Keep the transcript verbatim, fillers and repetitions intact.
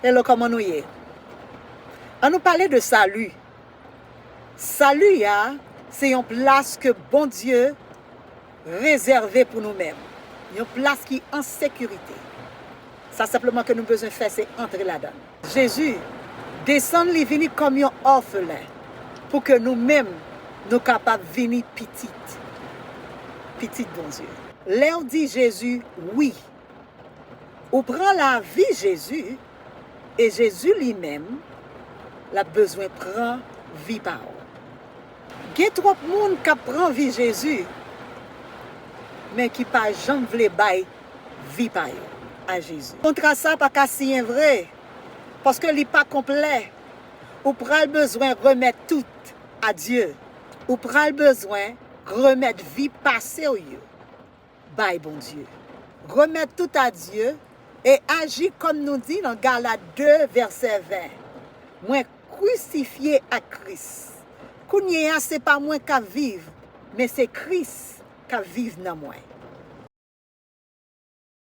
Hello, kòman nou ye? An nou pale de sali. Sali a, se yon plas ke Bondye rezève pou nou menm. Yon plas ki an sekirite. Sa senpleman ke nou bezwen fè, se antre ladan l. Jezi desann, li vini kòm yon òfelen pou ke nou menm, nou kapab vini pitit, pitit Bondye. Lè w di Jezi wi, ou pran lavi Jezi, e Jezi li menm, l ap bezwen pran vi pa w. Gen twòp moun k ap pran vi Jezi, men ki pa janm vle bay vi pa yo a Jezi. Kontra sa pa ka siyen vre, paske li pa konplè. Ou pral bezwen remèt tout a Dye. Ou pral bezwen remèt vi pase w yo bay Bondye. Remèt tout a Dye e aji kòm nou di nan Galat de, vèsè ven. Mwen krisifye ak Kris. Kounye a, se pa mwen k ap viv, men se Kris k ap viv nan mwen.